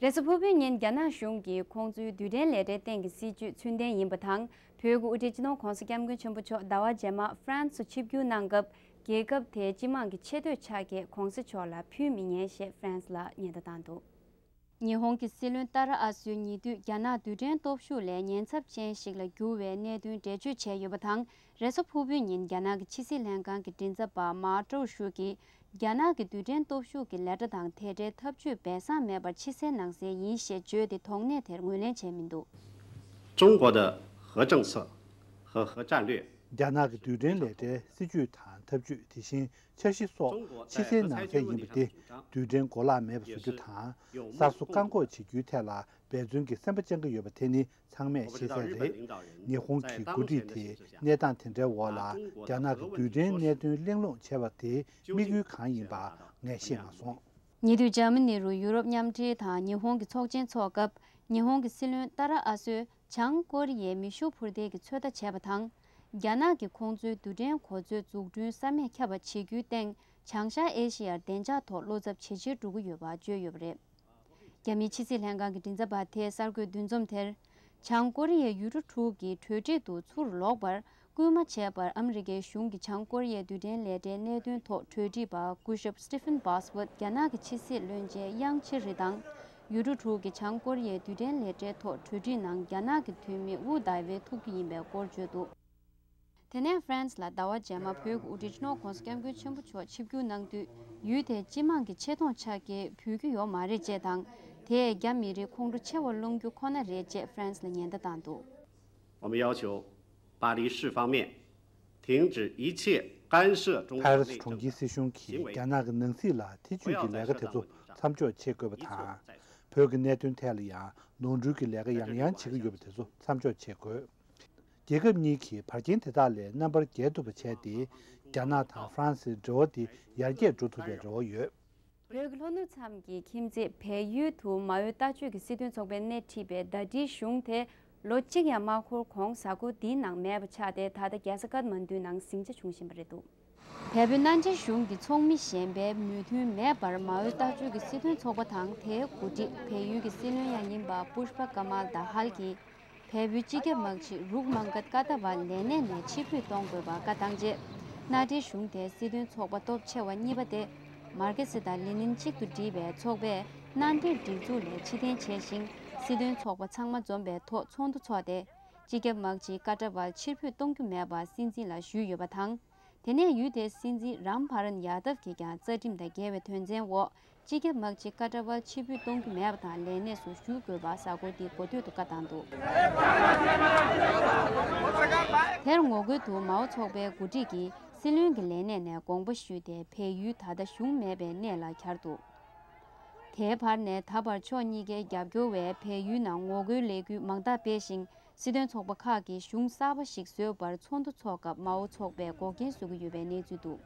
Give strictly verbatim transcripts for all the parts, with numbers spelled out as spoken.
རེས་གཟའ་ཕུར་བུའི་ཉིན་རྒྱ་ནག་གཞུང་གིས་ཁོང་ཚོའི་རྡུལ་ཕྲན་ལས་གྲྭའི་སྟེང་གི་སྲིད་ཇུས་ཚུལ་ལྡན་ཡིན་པ་དང་། བོད་ཀྱི་དབུ་ཁྲིད་སྤྱི་ནོར་༧གོང་ས་༧སྐྱབས་མགོན་ཆེན་པོ་མཆོག་ཟླ་བ་རྗེས་མ་ཧྥ་རན་སི་སུ་ཆིབས་བསྒྱུར་གནང་སྐབས། རྒྱལ་ཁབ་དེའི་སྤྱི་དམངས་ཀྱི་ཆེ་བསྟོད་ཕྱག་འཁྱེར་༧གོང་ས་མཆོག་ལ་ཕུལ་མི་ཉན་ཞེས་ཧྥ་རན་སི་ལ་ཉེན་བརྡ་བཏང་འདུག། ཉི་ཧོང་གི་སྲིད་བློན་ཏཱ་ར་ཨ་སུའི་ཉེ་དུས་རྒྱ་ནག་རྡུལ་ཕྲན་སྟོབས་ཤུགས་ལས་ཉེན་ཚབས་ཅན་ཞིག་ལ་གྱུར་བའི་གནད་དོན་འགྲེལ་བརྗོད་བྱས་ཡོད་པ་དང་། རེས་གཟའ་ཕུར་བུའི་ཉིན་རྒྱ་ནག་གི་ཕྱི་སྲིད་ལྷན་ཁང་གི་མགྲིན་ཚབ་པ་མཱ་ཀྲོའུ་ཧྲུའུ་གིས། རྒྱ་ནག་གི་རྡུལ་ཕྲན་སྟོབས་ཤུགས་ཀྱི་ལས་གྲྭ་དང་དེ་འབྲེལ་ཐབས་ཇུས་སྦས་གསང་མེད་པར་ཕྱི་གསལ་ནང་གསལ་ཡིན་ཞེས་བརྗོད་དེ། དོགས་གནས་དེར་ངོས་ལེན་བྱས་མི་འདུག། 中国的核政策和核战略 རྒྱ་ནག་གི་རྡུལ་ཕྲན་ལས་གྲྭའི་སྲིད་ཇུས་དང་ཐབས་ཇུས། དེ་བཞིན་འཆར་གཞི་སོགས་ཕྱི་གསལ་ནང་གསལ་ཡིན་པ་དེ། རྡུལ་ཕྲན་གོ་ལག་མེད་པ་བཟོ་རྒྱུ་དང་། གསར་བཟོ་བཀག་འགོག་བྱེད་རྒྱུའི་ཐད་ལ་འབད་བརྩོན་གྱི་སེམས་པ་བཅངས་ཀྱི་ཡོད་པ་དེ་ནི་ཚང་མས་ཤེས་གསལ་རེད། ཉི་ཧོང་གི་འགོ་ཁྲིད་དེས་གནས་སྟངས་དེ་འདྲའི་འོག་ལ་རྒྱ་ནག་གི་རྡུལ་ཕྲན་གནད་དོན་གླེང་སློང་བྱས་པ་དེའི་དམིགས་ཡུལ་གང་ཡིན་པ་ངས་ཤེས་མ་སོང་། ཉེ་དུས་འཇར་མ་ནི་རུ་ཡུ་རོབ་མཉམ་འབྲེལ་དང་ཉི་ཧོང་གི་ཚོགས་ཆེན་འཚོགས་སྐབས། ཉི་ཧོང་གི་སྲིད་བློན་ཏཱ་ར་ཨ་སོས་བྱང་ཀོ་རི་ཡའི་མེ་ཤུགས་འཕུར་མདེལ་གྱི་ཚོད་ལྟ་བྱས་པ་དང་། རྒྱ་ནག་གིས་ཁོང་ཚོའི་རྡུལ་ཕྲན་གོ་མཛོད་འཛུགས་སྐྲུན་ས་མེད་ཁྱབ་པ་བྱེད་རྒྱུའི་སྟེང་། བྱང་ཤར་ཨེ་ཤེ་ཡར་བདེ་འཇགས་ཐོག་བློ་འཚབ་ཇེ་ཆེར་འགྲོ་གི་ཡོད་པ་བརྗོད་ཡོད་པ་རེད། རྒྱ་མིའི་ཕྱི་སྲིད་ལྷན་ཁང་གི་མགྲིན་ཚབ་པ་དེས་གསར་འགོད་འདུ་འཛོམས་དེར། བྱང་ཀོ་རི་ཡའི་ཡུལ་གྲུ་དྲུག་གི་གྲོས་འགྲིག་ཏུ་ཚུར་ལོག་པར་སྐུལ་མ་བྱས་པར། ཨ་མི་རི་ཀའི་གཞུང་གིས་བྱང་ཀོ་རི་ཡའི་རྡུལ་ཕྲན་ལས་གྲྭའི་གནད་དོན་ཐོག་གྲོས་སྒྲིག་པ་སྐུ་ཞབས་Stephen Bastwood། རྒྱ་ནག་གི་ཕྱི་སྲིད་བློན་ཆེན་ཡང་ཆི་རི་དང་། ཡུལ་གྲུ་དྲུག་གི་བྱང་ཀོ་རི་ཡའི་རྡུལ་ཕྲན་ལས་གྲྭའི་ཐོག་གྲོས་སྒྲིག་ནང་རྒྱ་ནག་གི་འཐུས་མི་ཝུ་དཱ་ཝེ་ཐུག་རྒྱུ་ཡིན་པའི་སྐོར་བརྗོད་འདུག། དེ་ནས་ཧྥ་རན་སི་ལ་ཟླ་བ་རྗེས་མ་བོད་ཀྱི་དབུ་ཁྲིད་སྤྱི་ནོར་༧གོང་ས་༧སྐྱབས་མགོན་ཆེན་པོ་མཆོག་ཆིབས་བསྒྱུར་གནང་དུས། ཡུལ་དེའི་སྤྱི་དམངས་ཀྱི་ཆེ་མཐོང་ཕྱག་འཁྱེར་ཕུལ་རྒྱུ་ཡོད་མ་རེད་ཅེས་དང་། དེས་རྒྱ་མི་རིགས་ཁོང་ཁྲོ་ཆེ་བ་སློང་རྒྱུ་ཁོ་ན་རེད་ཅེས་ཧྥ་རན་སི་ལ་ཉེན་བརྡ་བཏང་འདུག། 我们要求巴黎市方面停止一切干涉中国内政的行为， ཕ་རི་སི་གྲོང་ཁྱེར་སྲིད་གཞུང་གིས་རྒྱ་ནག་གི་ནང་སྲིད་ལ་ཐེ་ཇུས་ཀྱི་ལས་ཀ་དེ་ཚོ་མཚམས་འཇོག་བྱེད་དགོས་པ་དང་། བོད་ཀྱི་གནད་དོན་ཐད་ལ་ཡང་ནོར་འཁྲུལ་གྱི་ལས་ཀ་ཡང་ཡང་བྱེད་ཀྱི་ཡོད་པ་དེ་ཚོ་མཚམས་འཇོག་བྱེད་དགོས། རྒྱལ་ཁབ་གཉིས་ཀྱིས་བར་རྐྱེན་དེ་དག་ལས་རྣམ་པར་རྒྱལ་ཐུབ་པ་བྱས་ཏེ། རྒྱ་ནག་དང་ཧྥ་རན་སིའི་འབྲེལ་བ་དེ་ཡར་རྒྱས་འགྲོ་ཐུབ་པའི་རེ་བ་ཡོད། བོད་ཀྱི་ལྷོ་ནུབ་མཚམས་ཀྱི་ཁྱིམ་མཚེས་བལ་ཡུལ་དུ་མའོའི་ལྟ་སྤྱོད་ཀྱི་སྲིད་དོན་ཚོགས་པས་སྣེ་ཁྲིད་པའི་ཟླ་སྒྲིལ་གཞུང་དེ་ལོ་གཅིག་ཡང་མ་འཁོར་གོང་གཟའ་འཁོར་འདིའི་ནང་མེད་པ་ཆགས་ཏེ། ད་ལྟ་རྒྱལ་ས་ཀཏ་མན་ཌུའི་ནང་ཟིང་ཆ་བྱུང་བཞིན་པ་རེད་འདུག། བལ་པོའི་མནའ་འབྲེལ་གཞུང་གི་ཚོགས་མི་གཞན་པའི་མོས་མཐུན་མེད་པར། མའོའི་ལྟ་སྤྱོད་ཀྱི་སྲིད་དོན་ཚོགས་པ་དང་དེའི་འགོ་ཁྲིད་བལ་ཡུལ་གྱི་སྲིད་བློན་ཡང་ཡིན་པ་པུཤ་པ་ཀ་མལ་དཱ་ཧལ་གྱིས། བལ་པོའི་སྤྱི་ཁྱབ་དམག་སྤྱི་རུག་མང་ཀད་ཀ་ཏ་ཝལ་ལས་གནས་ནས་ཕྱིར་འབུད་གཏོང་དགོས་པ་བཀའ་བཏང་རྗེས། མནའ་འབྲེལ་གཞུང་དེས་སྲིད་དོན་ཚོགས་པ་སྟོབས་ཆེ་བ་གཉིས་པ་སྟེ། མར་ཁེ་སི་དང་ལེ་ནིན་གཅིག་ཏུ་བསྒྲིལ་བའི་ཚོགས་པས་མནའ་འབྲེལ་སྒྲིག་འཛུགས་ལས་ཕྱིར་འཐེན་བྱས་ཤིང་། སྲིད་དོན་ཚོགས་པ་ཚང་མ་འཛོམས་པའི་ཐོག་ཚོགས་འདུ་འཚོགས་ཏེ། སྤྱི་ཁྱབ་དམག་སྤྱི་ཀ་ཏ་ཝལ་ཕྱིར་འབུད་གཏོང་རྒྱུ་མེད་པ་སྲིད་འཛིན་ལ་ཞུས་ཡོད་པ་དང་། དེ་ནས་ཡུལ་དེའི་སྲིད་འཛིན་རམ་བྷ་རན་ཡ་དབ་ཀྱིས་ཀྱང་རྩ་ཁྲིམས་དང་འགལ་བའི་དོན་ཚན་འོག་སྤྱི་ཁྱབ་དམག་སྤྱི་ཀ་ཏ་ཝལ་ཕྱིར་འབུད་གཏོང་རྒྱུ་མེད་པ་དང་ལས་གནས་སུ་ཞུགས་དགོས་པ་གཟའ་འཁོར་འདིའི་འགོ་སྟོད་དུ་བཀའ་བཏང་འདུག། དེར་ངོ་རྒོལ་དུ་མའོ་ཚོགས་པའི་འགོ་ཁྲིད་ཀྱིས་སྲིད་བློན་གྱི་ལས་གནས་ནས་དགོངས་པ་ཞུས་ཏེ། བལ་ཡུལ་ད་ལྟ་གཞུང་མེད་པའི་གནས་ལ་གྱར་འདུག། དེའི་བར་ནས་ད་བར་ཕྱོགས་གཉིས་ཀའི་རྒྱབ་སྐྱོར་བས་བལ་ཡུལ་ནང་ངོ་རྒོལ་ལས་འགུལ་མང་དག་སྤེལ་ཞིང་། སྲིད་དོན་ཚོགས་པ་ཁག་གིས་གཞུང་གསར་པ་ཞིག་བཟོས་པར་ཚོགས་འདུ་འཚོགས་སྐབས་མའོ་ཚོགས་པས་འགོག་རྐྱེན་བཟོ་གི་ཡོད་པའི་གནས་ཚུལ་འདུག།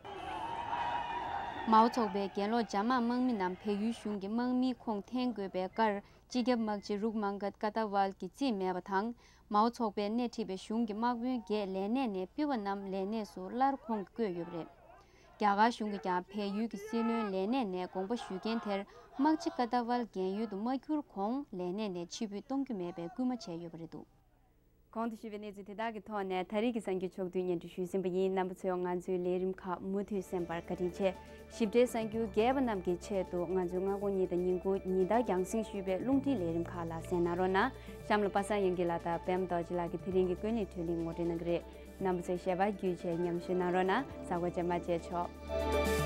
མའོ་ཚོགས་པའི་གྱེན་ལོག་འཇབ་དམག་དམག་མི་རྣམས་བལ་ཡུལ་གཞུང་གི་དམག་མིའི་ཁོངས་འཐེན་དགོས་པའི་ཁར། སྤྱི་ཁྱབ་དམག་སྤྱི་རུག་མང་ཀད་ཀ་ཏ་ཝལ་གྱིས་རྩིས་མེད་པ་དང་། མའོ་ཚོགས་པས་སྣེ་ཁྲིད་པའི་གཞུང་གི་དམག་དཔོན་བརྒྱད་ལས་གནས་ནས་ཕུད་པ་རྣམས་ལས་གནས་སུ་སླར་ཁོང་གིས་བསྐོས་ཡོད་པ་རེད། རྒྱ་གར་གཞུང་གིས་ཀྱང་བལ་ཡུལ་གྱི་སྲིད་བློན་ལས་གནས་ནས་དགོངས་པ་ཞུ་མཁན་དེར་དམག་སྤྱི་ཀ་ཏ་ཝལ་རྒན་ཡོལ་དུ་མ་གྱུར་གོང་ལས་གནས་ནས་ཕྱིར་འབུད་གཏོང་རྒྱུ་མེད་པའི་སྐུལ་མ་བྱས་ཡོད་པ་རེད་འདུག། གོང་དུ་ཞུས་པའི་གནས་ཚུལ་དེ་དག་གི་ཐོག་ནས་ད་རེས་ཀྱི་གསར་འགྱུར་ཕྱོགས་བསྡུས་སྙན་སྒྲོན་ཞུས་ཟིན་པ་ཡིན། རྣམ་པ་ཚོས་ང་ཚོའི་ལས་རིམ་ཁག་མུ་མཐུད་གསན་པར་བཀའ་དྲིན་ཆེ། ཞིབ་ཕྲའི་གསར་འགྱུར་རྒྱས་པ་རྣམས་ཀྱི་ཆེད་དུ་ང་ཚོའི་སྔ་དགོང་ཉིན་དང་ཉིན་གུང་ཉིན་ལྟར་རྒྱང་སྲིང་ཞུས་པའི་རླུང་འཕྲིན་ལས་རིམ་ཁག་ལ་གསན་གནང་རོགས་གནང་། གཤམ་ལ་པ་སངས་དབྱངས་སྐྱིད་ལགས་དང་པད་མ་རྡོ་རྗེ་ལགས་ཀྱིས་དེ་རིང་གི་ཀུན་གླེང་བགྲོ་གླེང་ངོ་སྤྲོད་གནང་གི་རེད། རྣམ་པ་ཚོས་ཞལ་པར་བརྒྱུད་བྱས་མཉམ་ཞུགས་གནང་རོགས་གནང་། གཟའ་འཁོར་རྗེས་མ་མཇལ་ཆོག།